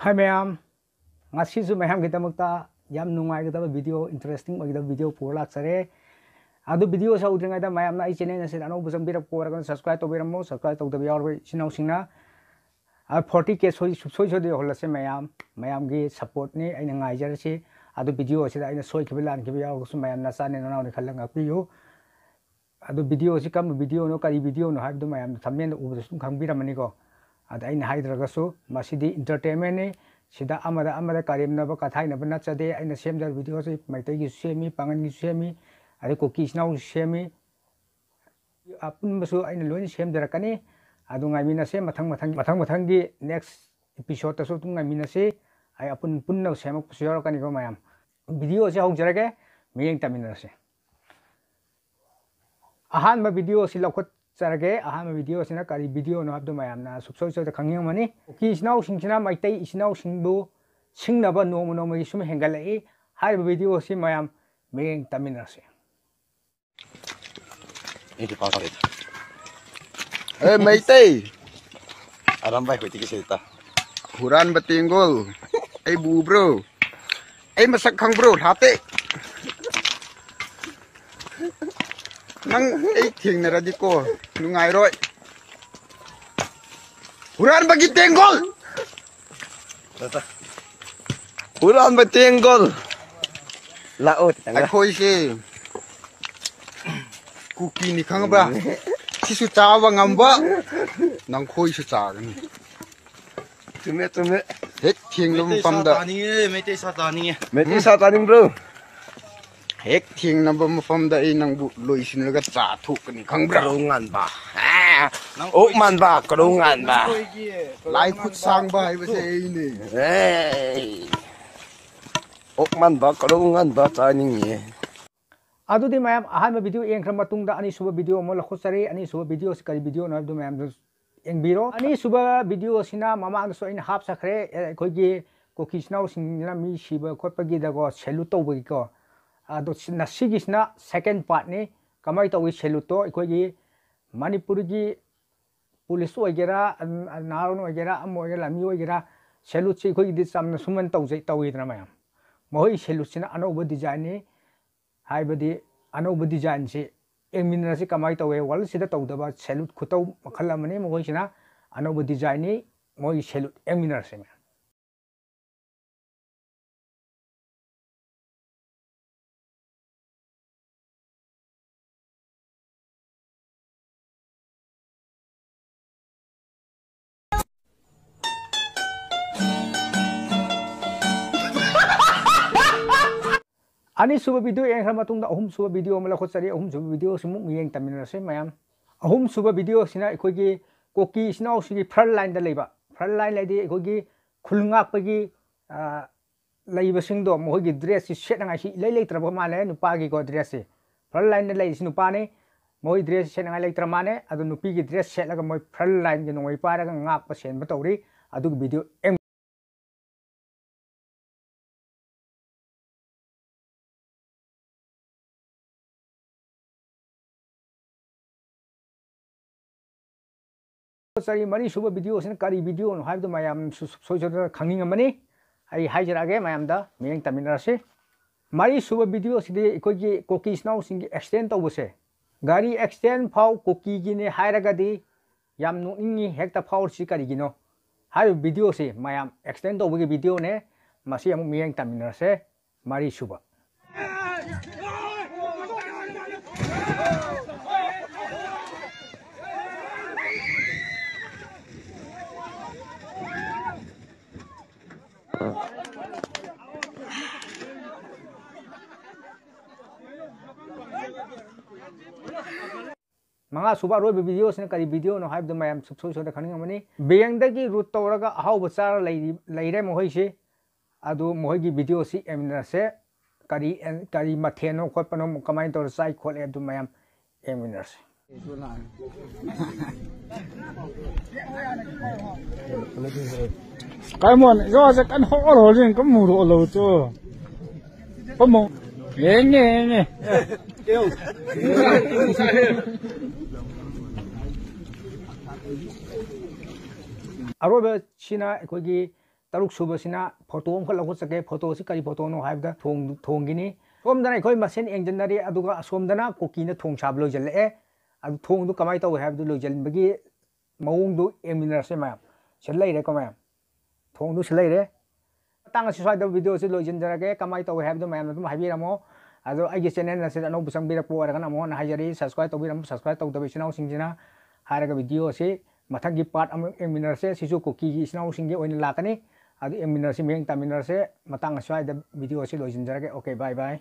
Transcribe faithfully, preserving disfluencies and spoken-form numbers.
ꯍꯥꯏ ꯃꯌꯥꯝ, ꯉꯁꯤꯁꯨ ꯃꯌꯥꯝꯒꯤꯗꯃꯛꯇ ꯌꯥꯝ ꯅꯨꯡꯉꯥꯏꯒꯗꯕ video, interesting ꯑꯣꯏꯒꯗꯕ video ꯄꯨꯔ ꯂꯥꯛꯆꯔꯦ꯫ ꯑꯗꯨ videoꯁꯦ ꯍꯧꯗ꯭ꯔꯤꯉꯩꯗ ꯃꯌꯥꯝꯅ ꯑꯩ channel ꯑꯁꯤꯗ ꯑꯅꯧꯕ ꯆꯪꯕꯤꯔꯛꯄ ꯑꯣꯏꯔꯒꯅ subscribe ꯇꯧꯕꯤꯔꯝꯃꯣ, subscribe ꯇꯧꯗꯕ ꯌꯥꯎꯔꯕ ꯏꯆꯤꯟ ꯏꯅꯥꯎꯁꯤꯡꯅ꯫ ꯑ, forty K ꯁꯣꯏ-, ꯁꯨꯡꯁꯣꯏ ꯁꯣꯏꯗꯅ ꯌꯧꯍꯜꯂꯁꯤ ꯃꯌꯥꯝ, ꯃꯌꯥꯝꯒꯤ supportꯅꯤ ꯑꯩꯅ ꯉꯥꯏꯖꯔꯤꯁꯤ꯫ ꯑꯗꯨ video ꯑꯁꯤꯗ ꯑꯩꯅ ꯁꯣꯏꯈꯤꯕ ꯂꯥꯟꯈꯤꯕ ꯌꯥꯎꯔꯒꯁꯨ ꯃꯌꯥꯝ ꯅꯆꯥꯅꯤ ꯅꯅꯥꯎꯅꯤ ꯈꯜꯂꯒ ꯉꯥꯛꯄꯤꯌꯨ꯫ ꯑꯗꯨ videoꯁꯤ ꯀꯔꯝꯕ videoꯅꯣ, ꯀꯔꯤ videoꯅꯣ ꯍꯥꯏꯕꯗꯨ ꯃꯌꯥꯝꯅ thumbnailꯗ ꯎꯕꯗꯁꯨ ꯑꯗꯨꯝ ꯈꯪꯕꯤꯔꯝꯃꯅꯤꯀꯣ꯫ ꯑꯗ ꯑꯩꯅ ꯍꯥꯏꯗ꯭ꯔꯒꯁꯨ ꯃꯁꯤꯗꯤ entertainmentꯅꯤ꯫ ꯁꯤꯗ ꯑꯃꯗ ꯑꯃꯗ ꯀꯔꯦꯝꯅꯕ ꯀꯊꯥꯏꯅꯕ ꯅꯠꯆꯗꯦ꯫ ꯑꯩꯅ ꯁꯦꯝꯖꯕ videoꯁꯤ ꯃꯩꯇꯩꯒꯤꯁꯨ ꯁꯦꯝꯃꯤ, ꯄꯥꯉꯜꯒꯤꯁꯨ ꯁꯦꯝꯃꯤ, ꯑꯗꯩ ꯀꯨꯀꯤ ꯏꯆꯤꯟ ꯏꯅꯥꯎꯁꯨ ꯁꯦꯝꯃꯤ꯫ ꯑꯄꯨꯟꯕꯁꯨ ꯑꯩꯅ ꯂꯣꯏꯅ ꯁꯦꯝꯖꯔꯛꯀꯅꯤ꯫ ꯑꯗꯨ ꯉꯥꯏꯃꯤꯟꯅꯁꯦ꯫ ꯃꯊꯪ ꯃꯊꯪ, ꯃꯊꯪ ꯃꯊꯪꯒꯤ next episodeꯇꯁꯨ ꯑꯗꯨꯝ ꯉꯥꯏꯃꯤꯟꯅꯁꯤ꯫ ꯑꯩ ꯑꯄꯨꯟ ꯄꯨꯟꯅ ꯁꯦꯝꯃꯛꯄꯁꯨ ꯌꯥꯎꯔꯛꯀꯅꯤꯀꯣ ꯃꯌꯥꯝ꯫ Videoꯁꯦ ꯍꯧꯖꯔꯒꯦ, ꯃꯤꯠꯌꯦꯡ ꯇꯥꯃꯤꯟꯅꯔꯁꯤ꯫ ꯑꯍꯥꯟꯕ videoꯁꯤ ꯂꯧꯈꯠꯆꯔꯒꯦ꯫ ꯑꯍꯥꯟꯕ videoꯁꯤꯅ ꯀꯔꯤ videoꯅꯣ ꯍꯥꯏꯕꯗꯨ ꯃꯌꯥꯝꯅ ꯁꯨꯡꯁꯣꯏ ꯁꯣꯏꯗ ꯈꯪꯅꯤꯡꯉꯝꯃꯅꯤ꯫ ꯀꯨꯀꯤ ꯏꯆꯤꯟ ꯏꯅꯥꯎꯁꯤꯡꯁꯤꯅ ꯃꯩꯇꯩ ꯏꯆꯤꯟ ꯏꯅꯥꯎꯁꯤꯡꯕꯨ ꯁꯤꯡꯅꯕ ꯅꯣꯡꯃ ꯅꯣꯡꯃꯒꯤ ꯁꯨꯝ ꯍꯦꯟꯒꯠꯂꯛꯏ꯫ ꯍꯥꯏꯔꯤꯕ videoꯁꯤ ꯃꯌꯥꯝ ꯃꯤꯠꯌꯦꯡ ꯇꯥꯃꯤꯟꯅꯔꯁꯤ꯫ ꯑꯩꯗꯤ ꯄꯥꯎ ꯇꯥꯗꯦ꯫ ꯑꯦ, ꯃꯩꯇꯩ! ꯑꯔꯥꯝꯕꯥꯏ ꯍꯣꯏꯗꯒꯤ ꯁꯤꯗ꯫ ꯍꯨꯔꯥꯟꯕ ꯇꯦꯡꯒꯣꯜ! ꯑꯩꯕꯨ ꯎꯕ꯭ꯔꯣ? ꯑꯩ ꯃꯁꯛ ꯈꯪꯕ꯭ꯔꯣ? ꯍꯥꯠꯇꯦ! ꯅꯪ ꯑꯩ ꯊꯦꯡꯅꯔꯗꯤꯀꯣ, ꯅꯨꯡꯉꯥꯏꯔꯣꯏ꯫ ꯍꯨꯔꯥꯟꯕꯒꯤ ꯇꯦꯡꯒꯣꯜ! ꯍꯨꯔꯥꯟꯕ ꯇꯦꯡꯒꯣꯜ! ꯂꯥꯛꯑꯣ, ꯈꯤꯇꯪ ꯂꯥꯛꯑꯣ꯫ ꯑꯩꯈꯣꯏꯁꯦ ꯀꯨꯀꯤꯅꯤ ꯈꯪꯉꯕ꯭ꯔꯥ? ꯁꯤꯁꯨ ꯆꯥꯕ ꯉꯝꯕ, ꯅꯪꯈꯣꯏꯁꯨ ꯆꯥꯒꯅꯤ꯫ ꯆꯨꯝꯃꯦ, ꯆꯨꯝꯃꯦ꯫ ꯍꯦꯛ ꯊꯦꯡꯅꯕ ꯃꯩꯇꯩ ꯁꯥ ꯃꯐꯝꯗ ꯆꯥꯅꯤꯡꯉꯦ, ꯃꯩꯇꯩ ꯁꯥ ꯆꯥꯅꯤꯡꯉꯦ꯫ ꯃꯩꯇꯩ ꯁꯥ ꯆꯥꯅꯤꯡꯕ꯭ꯔꯣ? ꯍꯦꯛ ꯊꯦꯡꯅꯕ ꯃꯐꯝꯗ ꯑꯩ ꯅꯪꯕꯨ ꯂꯣꯏꯁꯤꯜꯂꯒ ꯆꯥꯊꯣꯛꯀꯅꯤ, ꯈꯪꯕ꯭ꯔꯥ? ꯀꯔꯧ ꯉꯥꯟꯕ꯫ ꯑꯦ, ꯅꯪ ꯑꯣꯛ ꯃꯥꯟꯕ, ꯀꯔꯧ ꯉꯥꯟꯕ꯫ ꯂꯥꯏ ꯈꯨꯠ ꯁꯥꯡꯕ ꯍꯥꯏꯕꯁꯦ ꯑꯩꯅꯦ꯫ ꯑꯦ, ꯑꯣꯛ ꯃꯥꯟꯕ, ꯀꯔꯧ ꯉꯥꯟꯕ ꯆꯥꯅꯤꯡꯉꯦ꯫ ꯑꯗꯨꯗꯤ ꯃꯌꯥꯝ, ꯑꯍꯥꯟꯕ video ꯌꯦꯡꯈ꯭ꯔ ꯃꯇꯨꯡꯗ ꯑꯅꯤꯁꯨꯕ video ꯑꯃ ꯂꯧꯈꯠꯆꯔꯤ꯫ ꯑꯅꯤꯁꯨꯕ videoꯁꯤ ꯀꯔꯤ videoꯅꯣ ꯍꯥꯏꯕꯗꯨ ꯃꯌꯥꯝꯗꯨ ꯌꯦꯡꯕꯤꯔꯣ꯫ ꯑꯅꯤꯁꯨꯕ videoꯁꯤꯅ ꯃꯃꯥꯡꯗꯁꯨ ꯑꯩꯅ ꯍꯥꯞꯆꯈ꯭ꯔꯦ, ꯑꯦ, ꯑꯩꯈꯣꯏꯒꯤ ꯀꯨꯀꯤ ꯏꯆꯤꯟ ꯏꯅꯥꯎꯁꯤꯡꯁꯤꯅ ꯃꯤ ꯁꯤꯕ ꯈꯣꯠꯄꯒꯤꯗꯀꯣ, salute ꯇꯧꯕꯒꯤꯀꯣ꯫ ꯑꯗꯣ ꯁꯤ-, ꯉꯁꯤꯒꯤꯁꯤꯅ second partꯅꯤ꯫ ꯀꯃꯥꯏꯅ ꯇꯧꯏ saluteꯇꯣ? ꯑꯩꯈꯣꯏꯒꯤ ꯃꯅꯤꯄꯨꯔꯒꯤ police ꯑꯣꯏꯒꯦꯔꯥ, ꯑꯟ-, ꯅꯍꯥꯔꯣꯜ ꯑꯣꯏꯒꯦꯔꯥ, ꯑꯃ ꯑꯣꯏꯒꯦꯔꯥ, ꯂꯥꯟꯃꯤ ꯑꯣꯏꯒꯦꯔꯥ, Salute ꯁꯤ ꯑꯩꯈꯣꯏꯒꯤꯗꯤ ꯆꯝꯅ ꯁꯨꯃꯥꯏꯅ ꯇꯧꯖꯩ, ꯇꯧꯋꯤꯗꯅ ꯃꯌꯥꯝ꯫ ꯃꯈꯣꯏ salute ꯁꯤꯅ ꯑꯅꯧꯕ design ꯅꯤ꯫ ꯍꯥꯏꯕꯗꯤ ꯑꯅꯧꯕ design ꯁꯤ ꯌꯦꯡꯃꯤꯟꯅꯔꯁꯤ ꯀꯃꯥꯏꯅ ꯇꯧꯋꯦ꯫ World ꯁꯤꯗ ꯇꯧꯗꯕ salute ꯈꯨꯇꯧ ꯃꯈꯜ ꯑꯃꯅꯤ꯫ ꯃꯈꯣꯏꯁꯤꯅ ꯑꯅꯧꯕ design ꯅꯤ꯫ ꯃꯣꯏꯒꯤ salute ꯌꯦꯡꯃꯤꯟꯅꯔꯁꯤ ꯃꯌꯥꯝ꯫ ꯑꯅꯤꯁꯨꯕ video ꯌꯦꯡꯈ꯭ꯔ ꯃꯇꯨꯡꯗ ꯑꯍꯨꯝꯁꯨꯕ video ꯑꯃ ꯂꯧꯈꯠꯆꯔꯤ꯫ ꯑꯍꯨꯝꯁꯨꯕ video ꯁꯤꯃꯨꯛ ꯃꯤꯠꯌꯦꯡ ꯇꯝꯃꯤꯟꯅꯔꯁꯤ ꯃꯌꯥꯝ꯫ ꯑꯍꯨꯝꯁꯨꯕ video ꯁꯤꯅ ꯑꯩꯈꯣꯏꯒꯤ ꯀꯨꯀꯤ ꯏꯆꯤꯟ ꯏꯅꯥꯎꯁꯤꯡꯒꯤ front line ꯗ ꯂꯩꯕ, front line ꯍꯥꯏꯗꯤ ꯑꯩꯈꯣꯏꯒꯤ ꯈꯨꯜ ꯉꯥꯛꯄꯒꯤ, ꯑ, ꯂꯩꯕꯁꯤꯡꯗꯣ ꯃꯈꯣꯏꯒꯤ dress ꯁꯤ ꯁꯦꯠꯅꯉꯥꯏꯁꯤ ꯏꯂꯩ ꯂꯩꯇ꯭ꯔꯕ ꯃꯥꯜꯂꯦ, ꯅꯨꯄꯥꯒꯤꯀꯣ dress ꯁꯤ꯫ Front line ꯗ ꯂꯩꯔꯤꯁꯤ ꯅꯨꯄꯥꯅꯤ, ꯃꯣꯏ dress ꯁꯦꯠꯅꯉꯥꯏ ꯂꯩꯇ꯭ꯔ ꯃꯥꯜꯂꯦ꯫ ꯑꯗꯨ ꯅꯨꯄꯤꯒꯤ dress ꯁꯦꯠꯂꯒ ꯃꯣꯏ front line ꯒꯤ ꯅꯣꯡꯃꯩ ꯄꯥꯏꯔꯒ ꯉꯥꯛꯄ ꯁꯦꯟꯕ ꯇꯧꯔꯤ꯫ ꯑꯗꯨꯒꯤ video ꯑꯦꯝ ꯆꯍꯤ ꯃꯔꯤꯁꯨꯕ video ꯁꯤꯅ ꯀꯔꯤ video ꯅꯣ ꯍꯥꯏꯕꯗꯨ ꯃꯌꯥꯝꯁꯨ ꯁꯣꯏ ꯁꯣꯏꯗꯅ ꯈꯪꯅꯤꯡꯉꯝꯃꯅꯤ꯫ ꯑꯩ ꯍꯥꯏꯖꯔꯛꯑꯒꯦ, ꯃꯌꯥꯝꯗ ꯃꯤꯠꯌꯦꯡ ꯇꯝꯃꯤꯟꯅꯔꯁꯤ꯫ ꯃꯔꯤꯁꯨꯕ video ꯁꯤꯗꯤ ꯑꯩꯈꯣꯏꯒꯤ ꯀꯨꯀꯤ ꯏꯆꯤꯟ ꯏꯅꯥꯎꯁꯤꯡꯒꯤ accident ꯇꯧꯕꯁꯦ, ꯒꯥꯔꯤ accident ꯐꯥꯎ ꯀꯨꯀꯤꯒꯤꯅꯦ ꯍꯥꯏꯔꯒꯗꯤ ꯌꯥꯝ ꯅꯣꯛꯅꯤꯡꯉꯤ, ꯍꯦꯛꯇ ꯐꯥꯎꯔꯁꯤ ꯀꯔꯤꯒꯤꯅꯣ ꯍꯥꯏꯔꯤꯕ video ꯁꯤ ꯃꯌꯥꯝ꯫ Accident ꯇꯧꯕꯒꯤ video ꯅꯦ, ꯃꯁꯤ ꯑꯃꯨꯛ ꯃꯤꯠꯌꯦꯡ ꯇꯝꯃꯤꯟꯅꯔꯁꯦ꯫ ꯃꯔꯤꯁꯨꯕ꯫ ꯃꯉꯥꯁꯨꯕ ꯑꯔꯣꯏꯕ video ꯁꯤꯅ ꯀꯔꯤ video ꯅꯣ ꯍꯥꯏꯕꯗꯨ ꯃꯌꯥꯝ ꯁꯨꯡꯁꯣꯏ ꯁꯣꯏꯗꯅ ꯈꯪꯅꯤꯡꯉꯝꯃꯅꯤ꯫ ꯕꯦꯡꯗꯒꯤ root ꯇꯧꯔꯒ ꯑꯍꯥꯎꯕ ꯆꯥꯔ ꯂꯩꯔꯤ, ꯂꯩꯔꯦ ꯃꯈꯣꯏꯁꯤ꯫ ꯑꯗꯨ ꯃꯈꯣꯏꯒꯤ video ꯁꯤ ꯌꯦꯡꯃꯤꯟꯅꯔꯁꯦ꯫ ꯀꯔꯤ, ꯀꯔꯤ ꯃꯊꯦꯜꯅꯣ ꯈꯣꯠꯄꯅꯣ, ꯀꯃꯥꯏꯅ ꯇꯧꯔ ꯆꯥꯏ ꯈꯣꯠꯂꯦ, ꯑꯗꯨ ꯃꯌꯥꯝ ꯌꯦꯡꯃꯤꯟꯅꯔꯁꯦ꯫ ꯀꯥꯏꯃꯣꯟ, ꯌꯣꯁꯦ ꯀꯟꯅ ꯍꯧꯔ ꯍꯧꯔ ꯀꯟꯅ ꯃꯨꯔꯣ ꯂꯧ ꯆꯣ꯫ ꯀꯃꯣ꯫ ꯌꯦꯡꯉꯦ, ꯌꯦꯡꯉꯦ꯫ ꯑꯔꯣꯏꯕꯁꯤꯅ ꯑꯩꯈꯣꯏꯒꯤ ꯇꯔꯨꯛ ꯁꯨꯕꯁꯤꯅ ꯐꯣꯇꯣ ꯑꯃꯈꯛ ꯂꯧꯈꯠꯆꯒꯦ꯫ ꯐꯣꯇꯣꯁꯤ ꯀꯔꯤ ꯐꯣꯇꯣꯅꯣ ꯍꯥꯏꯕꯗ ꯊꯣꯡ-, ꯊꯣꯡꯒꯤꯅꯤ꯫ ꯁꯣꯝꯗꯅ ꯑꯩꯈꯣꯏ ꯃꯁꯦꯟ ꯌꯦꯡꯁꯤꯟꯅꯔꯤ, ꯑꯗꯨꯒ ꯑꯁꯣꯝꯗꯅ ꯀꯨꯀꯤꯅ ꯊꯣꯡ ꯁꯥꯕ ꯂꯣꯏꯁꯤꯜꯂꯛꯑꯦ꯫ ꯑꯗꯨ ꯊꯣꯡꯗꯨ ꯀꯃꯥꯏꯅ ꯇꯧꯏ ꯍꯥꯏꯕꯗꯨ ꯂꯣꯏꯁꯤꯟꯕꯒꯤ ꯃꯑꯣꯡꯗꯨ ꯌꯦꯡꯃꯤꯟꯅꯔꯁꯦ ꯃꯌꯥꯝ꯫ ꯁꯤꯗ ꯂꯩꯔꯦꯀꯣ ꯃꯌꯥꯝ, ꯊꯣꯡꯗꯨ ꯁꯤꯗ ꯂꯩꯔꯦ꯫ ꯃꯇꯥꯡ ꯑꯁꯤ ꯁ꯭ꯋꯥꯏꯗ ꯚꯤꯗꯤꯑꯣꯁꯤ ꯂꯣꯏꯁꯤꯟꯖꯔꯒꯦ꯫ ꯀꯃꯥꯏꯅ ꯇꯧꯏ ꯍꯥꯏꯕꯗꯨ ꯃꯌꯥꯝꯅ ꯑꯗꯨꯝ ꯍꯥꯏꯕꯤꯔꯝꯃꯣ꯫ ꯑꯗꯣ ꯑꯩꯒꯤ ꯆꯦꯅꯦꯜ ꯑꯁꯤꯗ ꯑꯅꯧꯕ ꯆꯪꯕꯤꯔꯛꯄ ꯑꯣꯏꯔꯒꯅ ꯑꯃꯨꯛ ꯍꯟꯅ ꯍꯥꯏꯖꯔꯤ, ꯁꯕꯁꯀ꯭ꯔꯥꯏꯕ ꯇꯧꯕꯤꯔꯝꯃꯣ, ꯁꯕꯁꯀ꯭ꯔꯥꯏꯕ ꯇꯧꯗꯕ ꯏꯆꯤꯟ ꯏꯅꯥꯎꯁꯤꯡꯁꯤꯅ꯫ ꯍꯥꯏꯔꯒ ꯚꯤꯗꯤꯑꯣ ꯑꯁꯤ ꯃꯊꯪꯒꯤ ꯄꯥꯔꯠ ꯑꯃꯨꯛ ꯌꯦꯡꯃꯤꯟꯅꯔꯁꯦ꯫ ꯁꯤꯁꯨ ꯀꯨꯀꯤꯒꯤ ꯏꯆꯤꯟ ꯏꯅꯥꯎꯁꯤꯡꯒꯤ ꯑꯣꯏꯅ ꯂꯥꯛꯀꯅꯤ꯫ ꯑꯗꯨ ꯌꯦꯡꯃꯤꯟꯅꯔꯁꯤ, ꯃꯤꯠꯌꯦꯡ ꯇꯥꯃꯤꯟꯅꯔꯁꯦ꯫ ꯃꯇꯥꯡ ꯑꯁ꯭ꯋꯥꯏꯗ ꯚꯤꯗꯤꯑꯣ ꯑꯁꯤ ꯂꯣꯏꯁꯤꯟꯖꯔꯒꯦ꯫ ꯑꯣꯀꯦ, ꯕꯥꯏ ꯕꯥꯏ꯫